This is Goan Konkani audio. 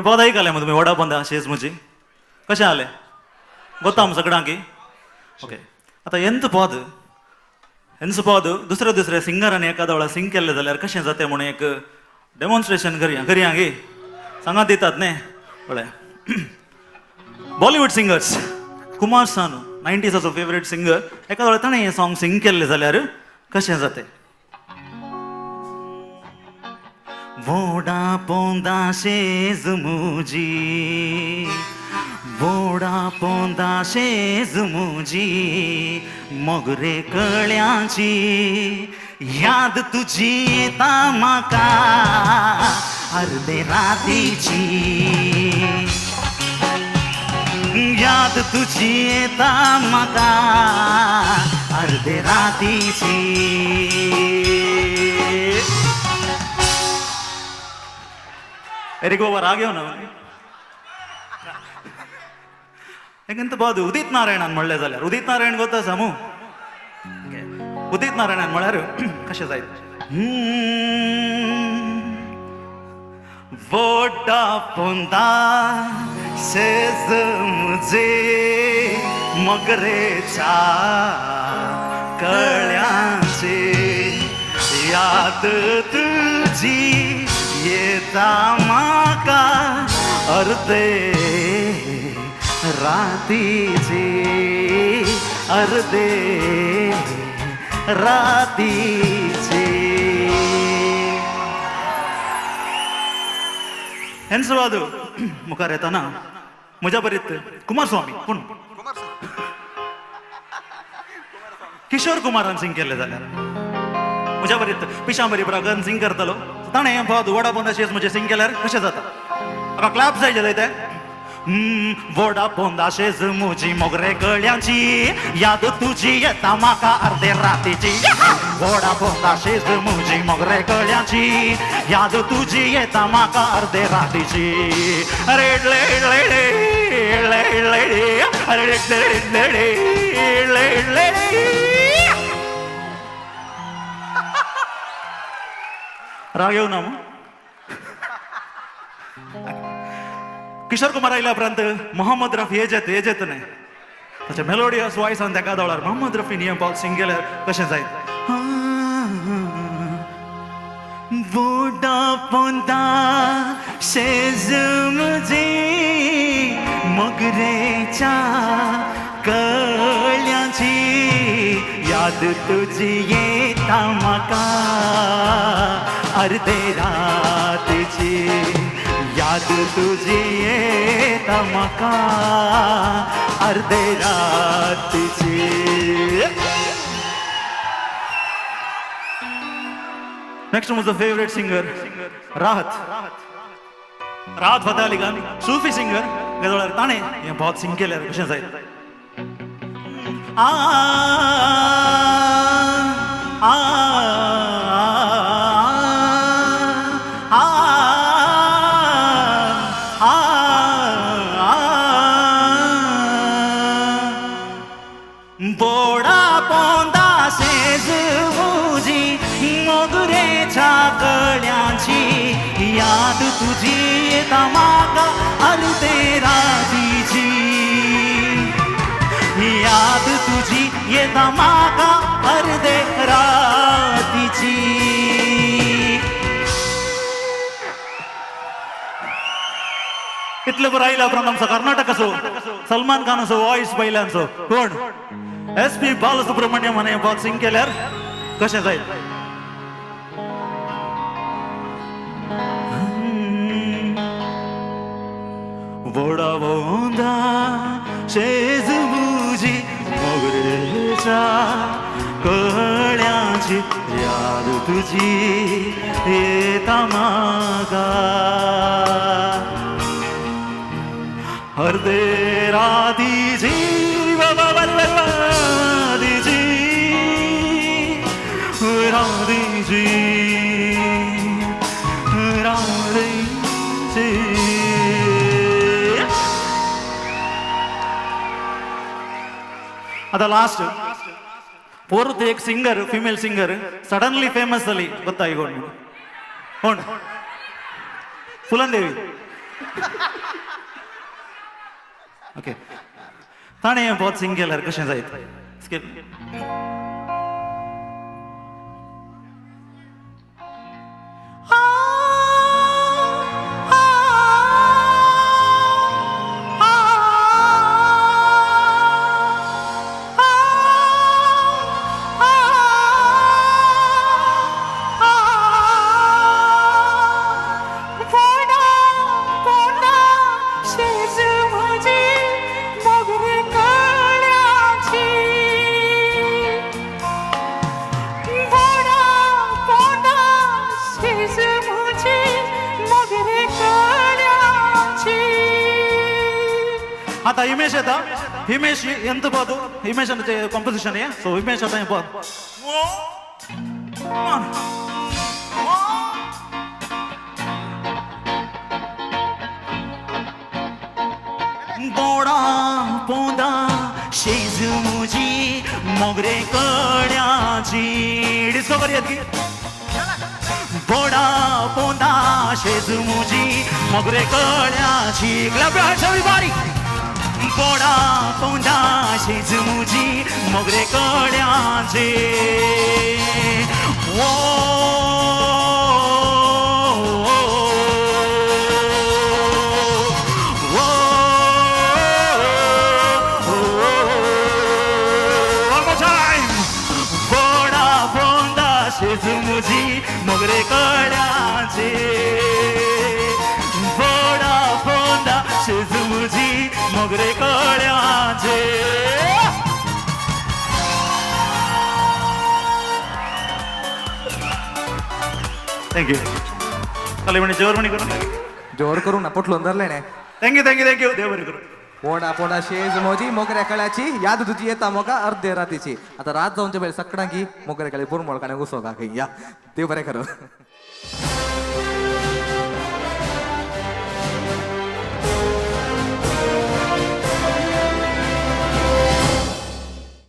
हे पद आयकलें मग तुमी वडा पोंदा शेज मुजी कशें जालें गोता सगळ्यांकी. ओके आतां हेंच पद हेंच पद दुसरे दुसरे सिंगरांनी एखाद्या वेळार सिंग केल्लें जाल्यार कशें जातें म्हणून एक डेमॉन्स्ट्रेशन करया करया गे सांगा दितात न्ही पळय. Bollywood singers Kumar Sanu 90s favourite singer एखाद्या वेळार ताणें हें सॉंग सिंग केल्लें जाल्यार कशें जातें. वोडा पोंदा शेज मुजी वोडा पोंदा शेज मुजी मोगरे कळ्यांची याद तुजी येता म्हाका अर्दे रातीची याद तुजी येता म्हाका अर्दे रातीची. एरिक बाबा राग येवना हेंत बाद उदीत नारायणान म्हणलें जाल्यार उदीत नारायण गोता सामू. उदीत नारायणान म्हळ्यार कशें जायत. वोडा पोंदा शेज मुझे मोगरेच्या कळ्यांची याद तुजी येता म्हाका अर्दे रातीची अर्दे रातीची. हेंच वाद मुखार येताना म्हज्या बरीत कुमार स्वामी कोण किशोर कुमारान सिंग केल्लें जाल्यार म्हज्या बरीत पिशांबरी ब्रागन सिंग करतलो ताणें हें पद वडा पोंदा शेज म्हजें सिंग केल्यार कशें जाता. म्हाका क्लॅप जाय जाय तें. वडा पोंदा शेज मुजी मोगरे गळ्यांची याद तुजी येता म्हाका अर्दे रातीची वडा पोंदा शेज मुजी मोगरे गळ्यांची याद तुजी येता म्हाका अर्दे रातीची. अरे ले ले ले ले ले अरे ले ले ले ले ले. राग येऊ ना मग. किशोर कुमार आयल्या उपरांत मोहम्मद रफी एज येत न्ही ताच्या मेलोडियस वॉयसान तेका दोळार मोहम्मद रफी नियम पावत सिंग केल्यार कशें जायत. वोडा पोंदा शेज मुझे मोगरेच्या कळ्यांची याद तुजी येता म्हाका अर्दे रातीची याद तुजी येता म्हाका अर्दे रातीची. नेक्स्ट म्हजो फेवरेट सिंगर राहत राहत फतेह अली खान सुफी सिंगर गजवळार ताणें हें बहुत सिंग केल्यार कशें जायत. आ आ आ आ बोडा पोंदा शेज मुजी मोगरेच्या कळ्यांची याद तुजी येता म्हाका अर्दे रातीची याद तुजी येता म्हाका अर्दे रातीची. इतले बरं आयल्या उपरांत आमचो कर्नाटकाचो सलमान खानाचो वॉयस पयल्यांचो कोण एस पी बालसुब्रमण्यम हाणें पद सिंग केल्यार कशें जायत. वडा पोंदा शेज मुजी मोगरेच्या कळ्यांची याद तुजी येता म्हाका अर्दे रातीची रातीची रातीची रातीची. आता लास्ट फोर्थ एक singer female singer suddenly famous जाली ಗೊತ್ತಾ ಈಗ कोण फुलन देवी. ओके, ताणें हें पद सिंग केल्यार कशें जायत? स्केल. पोंडा पोंडा शेज म्हजी मोगरे कळ्याची, पोंडा पोंडा शेज म्हजी मोगरे कळ्याची. आता हिमेश येता. हिमेश ಎಂತ पद, हिमेश कंपोजिशन हे. सो हिमेश आता हें पद. बोडा पोंदा शेज मुजी मोगरे कड्याची. डिस्को करूयात की. बोडा पोंदा शेज मुजी मोगरे कड्याची. Clap your hands everybody. Boda Ponda शेज मुजी मोगरे कड्याचे. ओ One more time. Boda Ponda शेज मुजी मोगरे कड्याचे, बोडा पोंदा शेज मुजी मोगरे कड्याचे. Thank you. चालेल म्हणे जोर म्हणे करून. जोर करू ना, पोटलोन धरले ने. Thank you, thank you, thank you. देव बरें करूं. पोंडा पोंडा शेज मोजी मोगऱ्या कळ्याची, याद तुझी येता मोका अर्धे रातीची. आता रात जाऊनच्या पहिले सगळ्यांकी मोगऱ्या कळे पुरमळ काणे घुसो का या. देव बरें करू.